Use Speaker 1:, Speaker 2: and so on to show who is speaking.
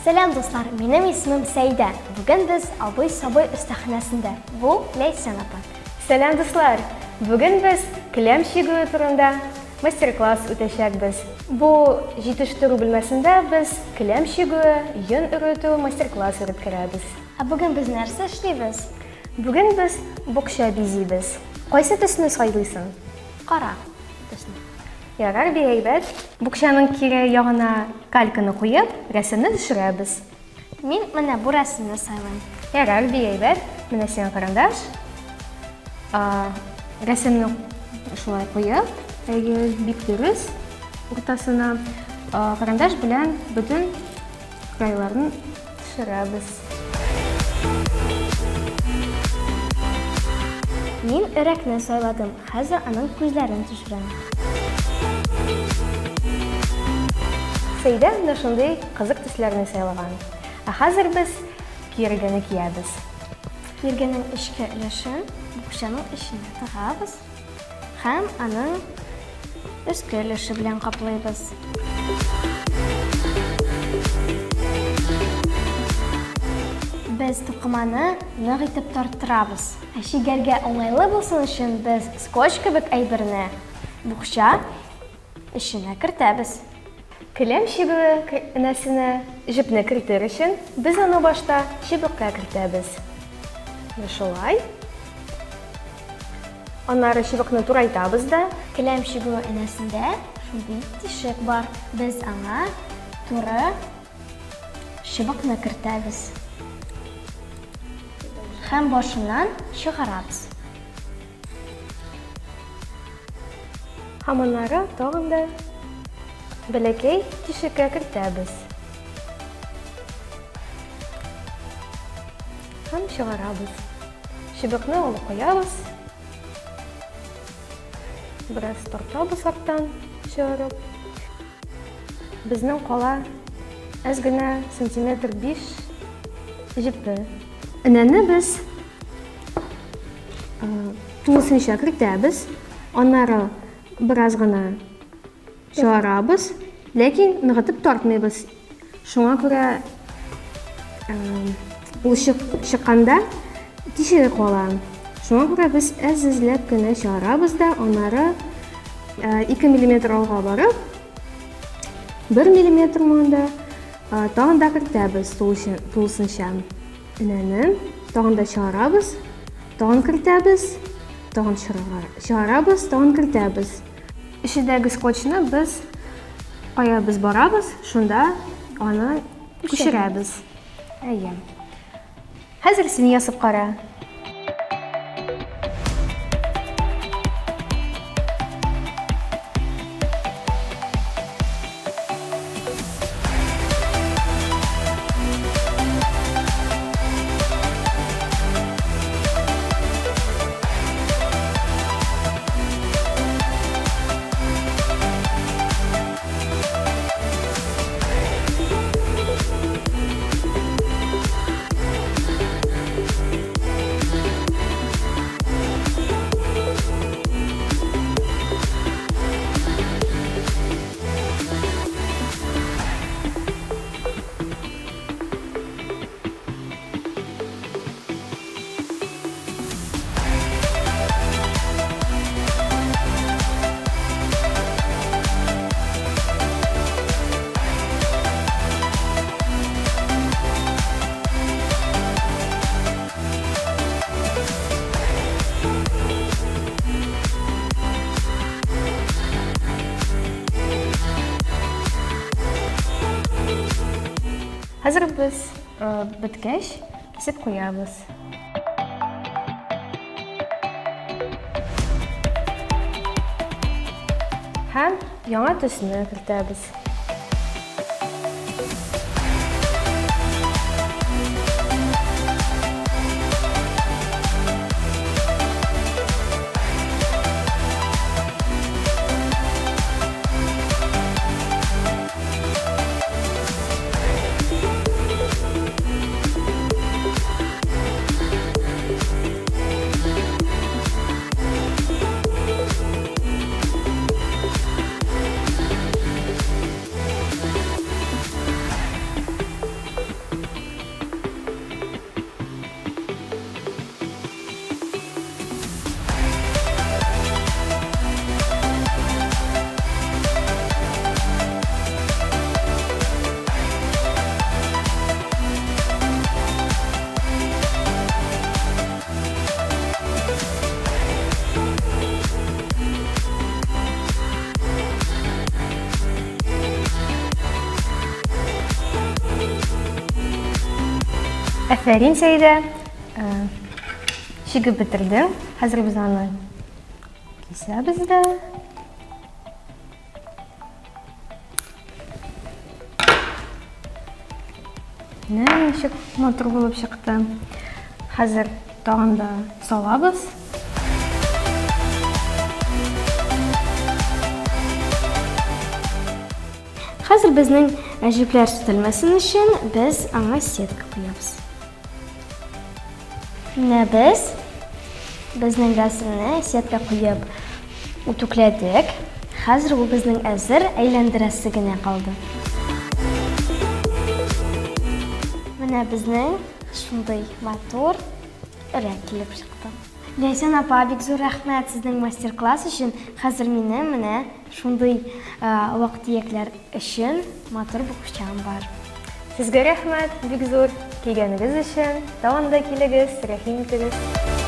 Speaker 1: Сәлам, дуслар! Минем исемем Сәйдә. Бүген без Абый Сабый остаханәсендә. Бу Ләйсән апа.
Speaker 2: Сәлам, дуслар! Бүген без келәм чигүе турында мастер-класс үтәчәкбез. Бу җитештерү бүлмәсендә без келәм чигүе, йон өретү мастер-класс үткәрәбез.
Speaker 1: Ә бүген без нәрсә эшлибез?
Speaker 2: Бүген без букча бизибез. Кайсы төсне сайлыйсың?
Speaker 1: Кара төсне.
Speaker 2: Ярар, бик әйбәт. Букчаның кире ягына кальканы куеп, рәсемне төшерәбез.
Speaker 1: Мин менә бу рәсемне сайлыйм.
Speaker 2: Ярар, бик әйбәт. Менә сиңа карандаш. Рәсемне шулай куеп, әйе, бик дөрес уртасына карандаш белән бөтен крайларын төшерәбез.
Speaker 1: Мин өрәкне сайладым, хәзер аның күзләрен төшерәм.
Speaker 2: Сәйдә менә шундый кызык төсләрне сайлаган. Ә хәзер без киергене киябез.
Speaker 1: Киергенең эчке өлешен букчаның эченә тыгабыз һәм аның өске өлеше белән каплыйбыз. Без тукыманы нык итеп тарттырабыз. Ә чигәргә уңайлы булсын өчен без скотч кебек әйберне букча эченә кертәбез.
Speaker 2: Келәм чигүе энәсенә җепне кертер өчен без аны башта чыбыкка кертәбез. Менә шулай. Аннары чыбыкны турайтабыз да.
Speaker 1: Келәм чигүе энәсендә шундый тишек бар. Без аңа туры чыбыкны кертәбез. Һәм башыннан чыгарабыз.
Speaker 2: Һәм аннары тагын да бәләкәй тишеккә кертәбез. Һәм чыгарабыз. Чыбыкны алып куябыз. Бераз тартабыз арттан чыгарып. Безнең кала әз генә сантиметр 5 җепе. Энәне без тулысынча кертәбез. Аннары бераз гына чыгарабыз, ләкин ныгытып тартмыйбыз. Шуңа күрә ул чыкканда тишеге кала. Шуңа күрә без әз-әзләп кенә чыгарабыз да, аннары 2 миллиметр алга барып, 1 миллиметр монда тагын да кертәбез тулысынча. Энәне тагын да чыгарабыз, тагын кертәбез, тагын чыгарабыз, тагын кертәбез. Эчендәге скотчны без кая без барабыз, шунда аны күчерәбез. Әйе. Хәзер син ясап кара. Хәзер без беткәч кисеп куябыз. Һәм яңа төсне кертәбез. Әфәрин, Сәйдә. Э, чигеп бетердең. Хәзер без аны кисәбез дә. Менә ничек матур булып чыкты. Хәзер тагын да салабыз.
Speaker 1: Хәзер безнең җепләр сүтелмәсен өчен без аңа сетка куябыз. Менә без безнең рәсемне сетка куеп үтүкләдек. Хәзер ул безнең әзер, әйләндерәсе генә калды. Менә безнең шундый матур өрәк килеп чыкты. Ләйсән апа, бик зур рәхмәт сезнең мастер-класс өчен. Хәзер минем менә шундый вак-төякләр өчен матур букчам бар.
Speaker 2: Сезгә рәхмәт бик зур, килгәнегез өчен. Тагын да килегез, рәхим итегез.